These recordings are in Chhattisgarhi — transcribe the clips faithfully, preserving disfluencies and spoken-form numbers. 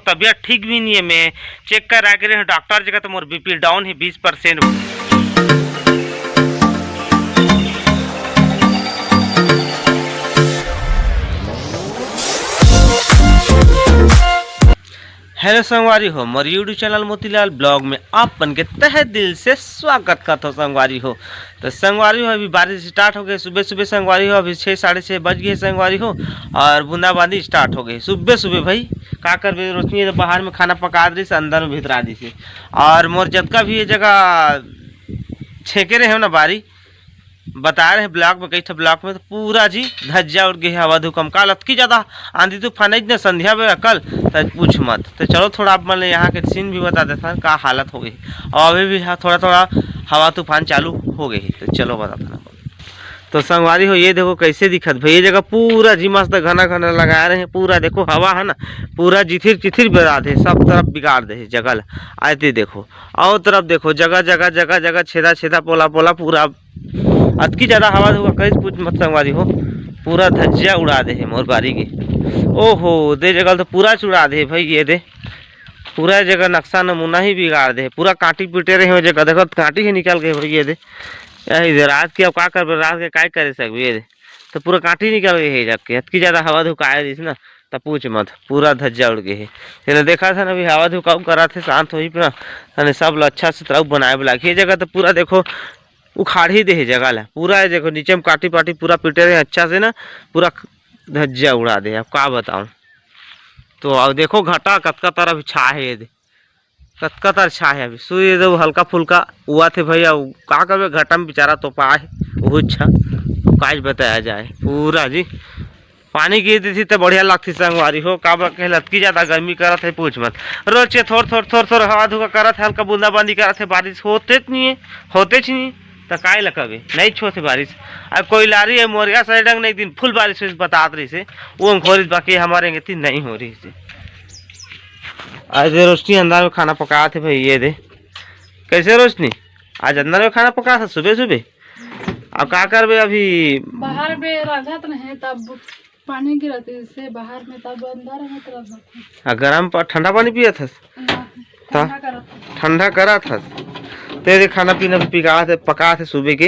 तबीयत ठीक भी नहीं है। मैं चेक करा के रहे डॉक्टर जगह, तो मोर बीपी डाउन है बीस परसेंट। हेलो संगवारी हो, मोर YouTube चैनल मोतीलाल ब्लॉग में आप मन के तहे दिल से स्वागत करत हो संगवारी हो। तो संगवारी हो, अभी बारिश स्टार्ट हो गए सुबह सुबह संगवारी हो, अभी छः साढ़े छः बज गए संगवारी हो, और बूंदाबांदी स्टार्ट हो गई सुबह सुबह। भाई का करबे, रोशनी तो बाहर में खाना पका दी से, अंदर में भितरा दी से, और मोर जतका भी ये जगह छेके रहे हो ना बारी, बता रहे ब्लॉक में, कई ठो ब्लॉक में तो पूरा जी धज्जा उड़ गए, हवा धुकम काल अतकी ज्यादा आंधी तूफान आई न संध्या में अकल, तो पूछ मत। तो चलो थोड़ा आप मन यहाँ के सीन भी बता देता का हालत हो गई, और अभी भी हाँ, थोड़ा थोड़ा हवा तूफान चालू हो गई। तो चलो बताता ना। तो संगवारी हो, ये देखो कैसे दिखत भाई, ये जगह पूरा जी मस्त घना घना लगा रहे हैं, पूरा देखो हवा है ना, पूरा जिथिर चिथिर बरात है, सब तरफ बिगाड़ दे है जगह ला। आते देखो, और तरफ देखो, जगह जगह जगह जगह छेदा छेदा पोला पोला पूरा अतकी ज्यादा हवा धुका कहीं पूछ मत संगवारी हो, पूरा धज्जिया उड़ा दे है मोर बारी के। ओहो, दे जगह तो पूरा चुड़ा दे भाई, ये दे पूरा जगह नक्शा नमूना ही बिगाड़ दे, पूरा कांटी पीटे रहे हो जगह, देखो कांटी ही निकल गए भाई, ये दे। यही दे रात के अब का करबे, रात के काय करे सकबे, ये दे तो पूरा कांटी निकल गए है जाके, अतकी ज्यादा हवा धुकाए दिस ना, तो पूछ मत, पूरा धज्जा उड़ गए है। ये देखा था ना अभी हवा धुकाऊ करा थे, शांत होई पे ना, तने सब ला अच्छा से तरफ बनाए वाला ये जगह तो पूरा देखो उखाड़ ही दे है जगह ला। पूरा है देखो, नीचे में काटी पाटी पूरा पीटे रहे अच्छा से ना, पूरा धज्जिया उड़ा दे। अब का बताऊं, तो अब देखो घटा कतका तरफ छा है, ये दे, कतका तर छा है। अभी सूर्य देव हल्का फुल्का हुआ थे भैया, उ का करबे, घटा में बेचारा तो पाए, वो अच्छा काज बताया जाए। पूरा जी पानी गिर दी थी तो बढ़िया लगती संगवारी हो, का बा कहे लतकी ज्यादा गर्मी करत है पूछ मत। रोज के थोर थोर थोर थोर हवा धुका करत है, हल्का बूंदाबांदी करत है, बारिश होते नहीं है, होते ही नहीं। तो काय लगबे, नहीं छो थे बारिश। अब कोई लारी है मोरिया साइड में एक दिन फुल बारिश हुई बतात रही से, वो हम खोरित बाकी हमारे एती नहीं हो रही से। आज दे रोशनी अंदर में खाना पकात है भाई, ये दे। कैसे रोशनी, आज अंदर में खाना पकात है सुबह सुबह? अब का करबे अभी? बाहर में रंधत नहीं, तब पानी गिरत से बाहर में, तब अंदर में तो रंधत है। आ, गरम पा-, ठंडा पानी पियत हस? ना, ता? ठंडा करत है। ठंडा करत हस। ते दे खाना पीना पिकात है, पकात है सुबह के।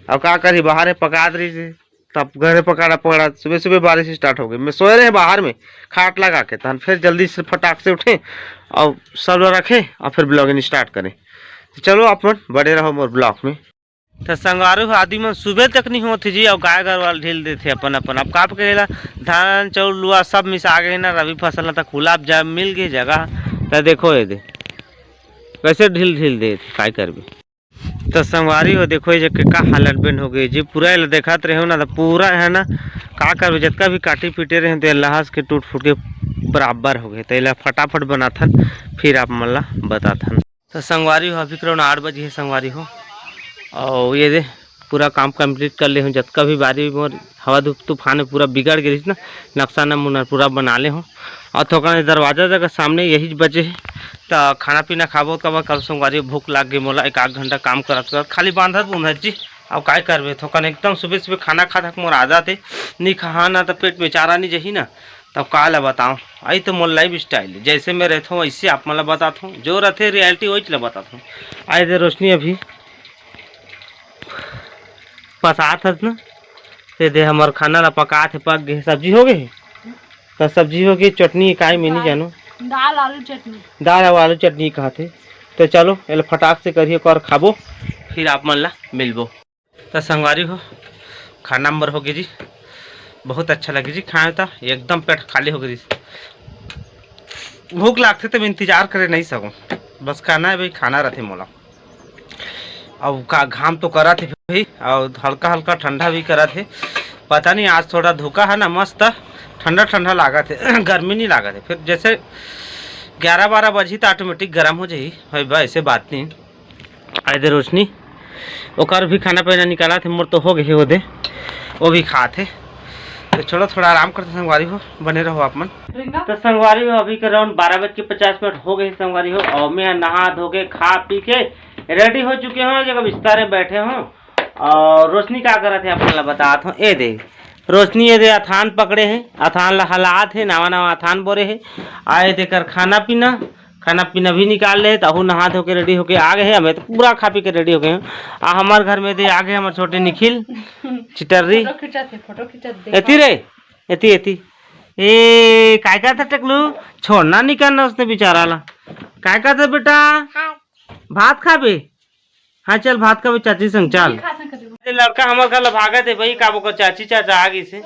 अब का करी, बाहर में पकात रही से। तब घरे पकाड़ा पकड़ा, सुबह सुबह बारिश स्टार्ट हो गई। मैं सोए रहे बाहर में खाट लगा के, तहन फिर जल्दी से फटाक से उठे और सब लोग रखे और फिर ब्लॉगिंग स्टार्ट करें। तो चलो आप मन बड़े रहो मोर ब्लॉग में। तो संगवारी हो, आदमी मन सुबह तक नहीं होती जी, और गाय गरवा ढील देते अपन अपन। अब का करेला, धान चाउर लुआ सब मिसा गए ना, रबी फसल ना, तो खुला अब जा मिल गई जगह। तो देखो ये दे कैसे ढील ढील दे, काय करबे। तो संगवारी हो, देखो ये जग के का हालत बन हो गई जी। पूरा एला देखत रहे हो ना, तो पूरा है ना, का करबे, जतका भी काटी पीटे रहे तो ये लहस के टूट फूट के बराबर हो गए। तो एला फटाफट बनाथन, फिर आप मन ला बताथन। तो संगवारी हो, अभी करीब आठ बजे है संगवारी हो, और ये दे पूरा काम कंप्लीट कर ले हूँ। जतका भी बारी मोर हवा धूप तूफान में पूरा बिगड़ गए ना, नक्शा नमूना पूरा बना ले हूँ। और थोकन दरवाजा जगह सामने यही बचे है। तो खाना पीना खाबो, कब कल संगवारी भूख लाग गई मोला, एक आध घंटा काम करत करत, खाली बांधत बूंधत जी। अब काय करबे, थोकन एकदम सुबह सुबह खाना खा थक मोर आदत है, नहीं खा ना तो पेट में चारा नहीं जही ना। तब का ला बताऊँ, आई तो मोर लाइफ स्टाइल, जैसे मैं रहता हूँ वैसे आप मन ला बताता हूँ, जो रहते रियलिटी वही ला बताता हूँ। आए दे रोशनी अभी पसात हस ना, ते दे हमर खाना ला पकात हे, पक गे, सब्जी हो गे। तो सब्जी हो गई, चटनी काय मैं नहीं जानू। दाल आलू चटनी। दाल और आलू चटनी कहत हे। तो चलो एला फटाक से करिए कर खाबो, फिर आप मन ला मिलबो। तो संगवारी हो, खाना नंबर हो गया जी, बहुत अच्छा लगे जी खाए, तो एकदम पेट खाली हो गई। भूख लागथे तो मैं इंतजार करे नहीं सकूँ, बस खाना है भाई, खाना रहते मोला। अब का घाम तो करत हे भाई, और हल्का हल्का ठंडा भी करत हे। पता नहीं आज थोड़ा धोखा है ना, मस्त ठंडा ठंडा लागत हे गर्मी नहीं लागत हे। फिर जैसे ग्यारह बारह बजी तो ऑटोमेटिक गर्म हो जाही भाई, बा ऐसे बात नहीं। आए दे रोशनी, ओकर भी खाना पीना निकालत हे, मोर तो हो गए ओदे, वो भी खात हे। तो चलो थोड़ा आराम करते संगवारी हो, बने रहो आप मन। तो संगवारी हो, अभी के राउंड बारह बज के पचास मिनट हो गए संगवारी हो, और मैं नहा धो के खा पी के रेडी हो चुके हूँ, जगह बिस्तर में बैठे हूँ। और रोशनी का करत हे आप मन ला बतात हूँ, ए दे रोशनी ये दे अथान पकड़े हे, अथान ला हलात हे, नवा नवा अथान बोरे हे। आए तेकर खाना पीना, खाना पीना भी निकाल ले, तहू नहा धो के रेडी होके आ गए हे। हमें तो पूरा खा पी के रेडी हो गए हैं। आ हमार घर में दे आ गए हमार छोटे निखिल चिटर्री। फोटो खींचत हे, फोटो खींचत दे। एती रे, एती एती। ए काय करत हे टकलू? छोड़ना नहीं करना उसने बेचारा ला। काय करत हे बेटा? भात खाबे? हाँ चल भात खाबे चाची संग चल। ये लड़का हमर घर ला भागत हे भाई, का बोकर चाची चाचा आ गइस हे।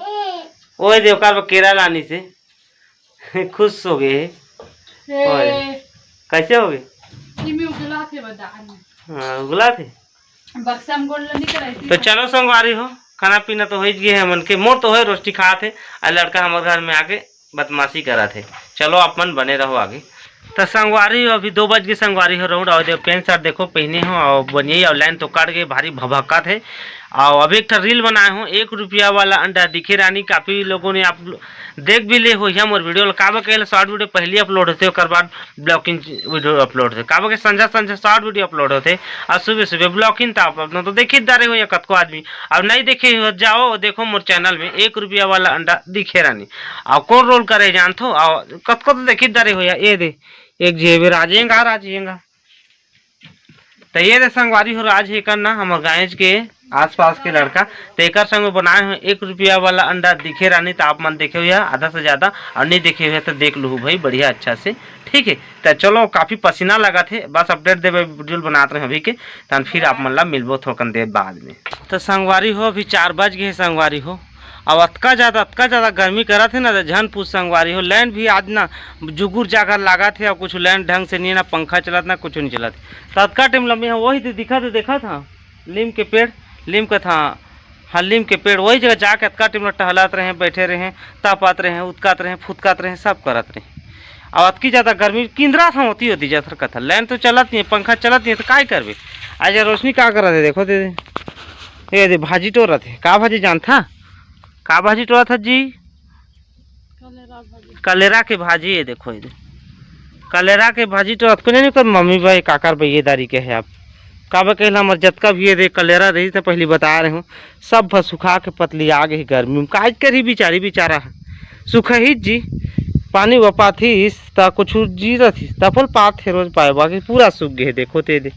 ओए दे ओकर बर केरा लानिस हे। खुश हो गए हे। ओए, कैसे हो गए? इमे उगला थे बदान। हाँ उगला थे। बक्सा में गोड़ लनी कराई थी। तो चलो संगवारी हो, खाना पीना तो होइच गए हे हमन के, मोर तो होए रोटी खात हे, आ लड़का हमर घर में आके बदमाशी करत हे। चलो आप मन बने रहो आगे। तो संगवारी हो, अभी दो बज के संगवारी हो, राउंड आओ दे, पैंट शर्ट देखो पहने हो और बनिए और लाइन तो कट गए, भारी भभकत हे। और अभी एक ठो रील बनाए हो, एक रुपया वाला अंडा दिखे रानी, काफी लोगों ने आप लो-, देख भी ले हो या मोर वीडियो ला। काबर कहे शॉर्ट वीडियो पहले अपलोड होते, ओकर बाद ब्लॉगिंग वीडियो अपलोड होते। काबर के संझा संझा शॉर्ट वीडियो अपलोड होते और सुबह सुबह ब्लॉगिंग, तो आप अपना तो देखित दारे हो या कतको आदमी, अब नहीं देखे हो जाओ देखो मोर चैनल में एक रुपया वाला अंडा दिखे रानी। और कौन रोल करे जानथो? और कतको तो देखित दारे हो या, ये दे एक जेबे राजेंगा राजेंगा। तो ये दे संगवारी हो, राज हे करना हमर गाँव के आसपास के लड़का। तो एकर संग बनाए हो एक रुपया वाला अंडा दिखे रानी, तो आप मन देखे हुए आधा से ज्यादा, और नहीं देखे हुए तो देख लू भाई बढ़िया अच्छा से, ठीक है। तो चलो काफी पसीना लगत हे, बस अपडेट देवे वीडियो बनात रहे अभी के, तहन फिर आप मन ला मिलबो थोकन देर बाद में। तो संगवारी हो अभी चार बज गए हे संगवारी हो, अब अतका ज्यादा अतका ज्यादा गर्मी करत हे ना, तो झन पूछ संगवारी हो। लाइन भी आज ना जुगुर जागर लागत हे, और कुछ लाइन ढंग से नहीं हे, ना पंखा चलत ना कुछ नहीं चलत। तो अतका टाइम लम्बे हे वही दे दिखत हे, देखत हा लीम के पेड़, लीम के था, हाँ लीम के पेड़, वही जगह जाके अतका टाइम ला टहलत रहे, बैठे रहे, तापत रहे, उतकत रहे, फुतकत रहे, सब करत रहे। अब अतकी ज्यादा गर्मी किंदरा था होती होती जथर कथा, लाइन तो चलत नहीं, पंखा चलत नहीं, तो काय करबे? आज रोशनी का करत हे देखो दे, ये दे भाजी टोरत हे। का भाजी जानथा? का भाजी टोरत हे जी? कलेरा के भाजी, ये देखो, ये दे। कलेरा के भाजी तो अतको नहीं कर मम्मी भाई काकर भैया दारी के है आप। काबर कहला हमर जतका भी ये दे कलेरा रही तो पहली बता रहे हूँ, सब भर सुखा के पतली आ गई गर्मी में। काज करी बिचारी बिचारा है, सुखही जी पानी वपाथिस ता कुछ जी रथिस तफल पात हे रोज पाए, बाकी पूरा सूख गए। देखो ते दे,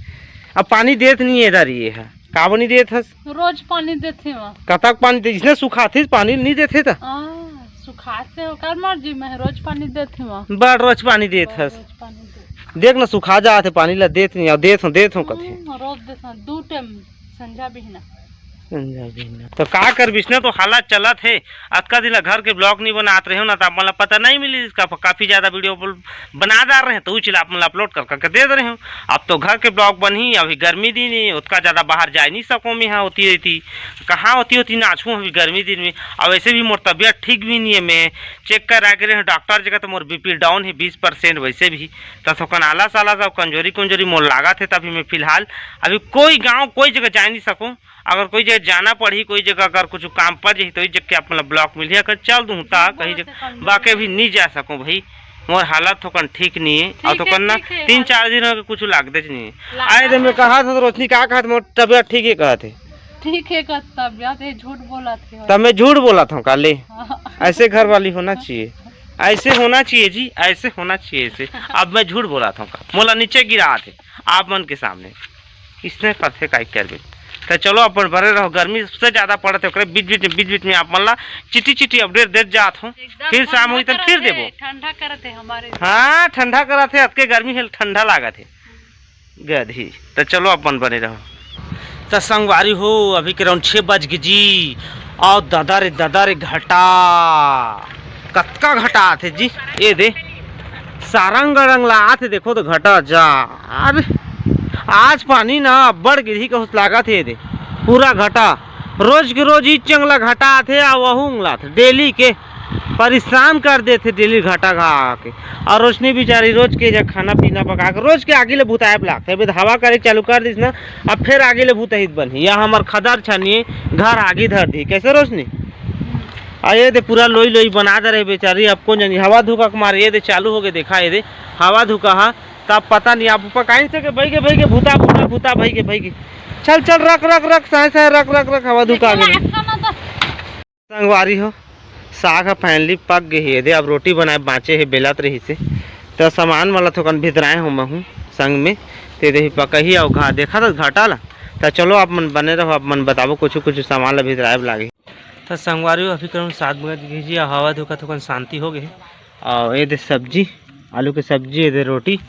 अब पानी देत नहीं है दारी ये है। काबर नहीं देत हस? रोज पानी देथे माँ। कतक पानी दे, जिसने सुखाथे पानी नहीं देथे त? हाँ, सुखाथे ओकर मर्जी में, रोज पानी देथे माँ। बड़ रोज पानी देत हस। रोज पानी दे। देख ना सुखा जात हे पानी ला देत नहीं, और देत हो, देत हो कथे। हम्म, रोज देत हो, दू टाइम संझा बिहना। संझा बिहना। तो का कर बिसना तो हालत चलत हे, अतका दिन ला घर के ब्लॉग नहीं बनात रहे हो ना, तो आप मन ला पता नहीं मिली, इसका काफी ज्यादा वीडियो अपल-, बना डार रहे हैं, तो उचिल आप मन ला अपलोड कर करके दे दे रहे हो। अब तो घर के ब्लॉग बनही, अभी गर्मी दिन हे, उतका ज्यादा बाहर जाए नहीं सको मैं, हाँ होती रहती, कहाँ होती होती नाचूँ अभी गर्मी दिन में। और वैसे भी मोर तबियत ठीक भी नहीं है, मैं चेक करा के रहे हूँ डॉक्टर जगह, तो मोर बीपी डाउन है बीस परसेंट वैसे भी, तो थोकन आलस आलस और कमजोरी कमजोरी मोर लागत है। तभी मैं फिलहाल अभी कोई गाँव कोई जगह जा नहीं सकूँ, अगर कोई जगह जाना पड़ही, कोई जगह अगर कुछ काम पड़ जाही, तो इस जगह के आप मतलब ब्लॉक मिलही। अगर चल दूँ ता कहीं जगह, बाकी भी नहीं जा सकूँ भाई, मोर हालत थोकन ठीक नहीं है। और थोकन ना तीन चार दिन हो गए, कुछ लागते नहीं है। आए दे मैं कहा था तो रोशनी का कहा था, मोर तबियत ठीक है कहा थे। ठीक है का तबियत है, झूठ बोला थे। तब मैं झूठ बोला था काले। हाँ। ऐसे घर वाली होना चाहिए, ऐसे होना चाहिए जी, ऐसे होना चाहिए। ऐसे अब मैं झूठ बोला था, मोला नीचे गिरा थे आप मन के सामने। इसने करथे काई करबे। तो चलो अपन बने रहो, गर्मी सबसे ज्यादा पड़त है, ओकरे बीच बीच में, बीच बीच में आप मन ला चिटी चिटी अपडेट देत जात हूँ। एकदम फिर शाम ठंडा होई तो करत फिर है, देबो। ठंडा करत है हमारे। हाँ ठंडा करत है, अतके गर्मी है ठंडा लागत है। गधी। तो चलो अपन बने रहो। तो संगवारी हो अभी के राउंड छः बज गए जी। और दादा रे दादा रे घटा, कतका घटा आथे जी। ये दे सारंग गड़ंग ला आथे, देखो तो घटा जा। अरे आज पानी ना अब्बड़ गिरही कहूस लागत हे दे, पूरा घटा। रोज के रोज ई चंगला घटा आथे, आ वहू उंगलाथे डेली के, परेशान कर देथे डेली घटा घा के। और रोशनी बेचारी रोज के जे खाना पीना पका के रोज के आगी ले भुताए लागथे। अभी हवा करे चालू कर दिस ना, अब फिर आगी ले भुताहित बनही। या हमर खदर छानी घर आगी धर दी, कैसे रोशनी? आ ये दे पूरा लोई लोई बना दे रहे बेचारी। अब कौन जानी हवा धोखा के मारे, ये दे चालू हो गए, देखा ये दे हवा धोखा हा। तब पता नहीं आप ऊपर कहीं से के भाई के, भाई के भूता भूता भूता भाई के भाई के। चल चल रख रख रख साए साए रख रख रख हवा धोखा आ गया। संगवारी हो, साग ह finally पक गे हे। एदे अब रोटी बनाए बाँचे हे, बेलत रहिसे। त सामान मन ल थोकन भितराए हों महूँ संग में। ते एदे पकही अउ घा-, देखत हस घाटा ल। त चलो आप मन बने रहो, आप मन बताबो कुछु कुछु सामान ल भितराए बर लागे। त संगवारी हो, अभी करीब सात बज गे जी, अउ हवा धोखा थोकन शांति हो गे हे। अउ एदे सब्जी, आलू के सब्जी, एदे रोटी।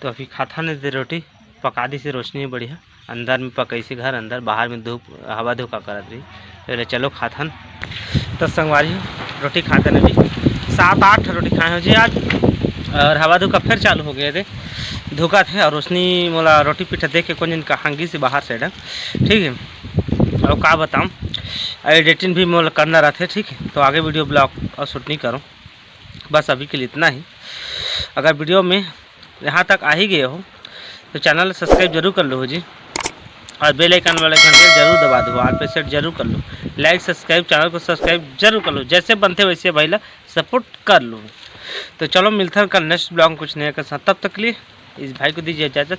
तो अभी खाथन एदे रोटी। पका दिसे रोशनी बढ़िया, अंदर में पकइसे घर अंदर, बाहर में धूप हवा धोखा करत रही। पहले चलो खाथन। त संगवारी हो, रोटी खाथन अभी, सात आठ रोटी खाए हो जी आज। अउ हवा धोखा फिर चालू हो गे हे, धोखा थे अउ रोशनी मोला रोटी पीठा देख के कोन जन कहाँ गिस हे बाहर side, ठीक है। अउ का बताऊँ, editing भी मोला करना रहिथे, ठीक है, तो आगे video vlog अउ shoot नहीं करूँ। बस अभी के लिए इतना ही। अगर video में यहाँ तक आ ही गए हो तो channel subscribe जरूर कर लो जी, अउ bell icon वाला घंटे जरूर दबा दो, all पे set जरूर कर लो। Like subscribe, channel को subscribe जरूर कर लो, जैसे बनथे वैसे भाई ला support कर लो। तो चलो मिलथन कल next vlog में कुछ नया के साथ, तब तक के लिए इस भाई को दीजिए इजाज़त।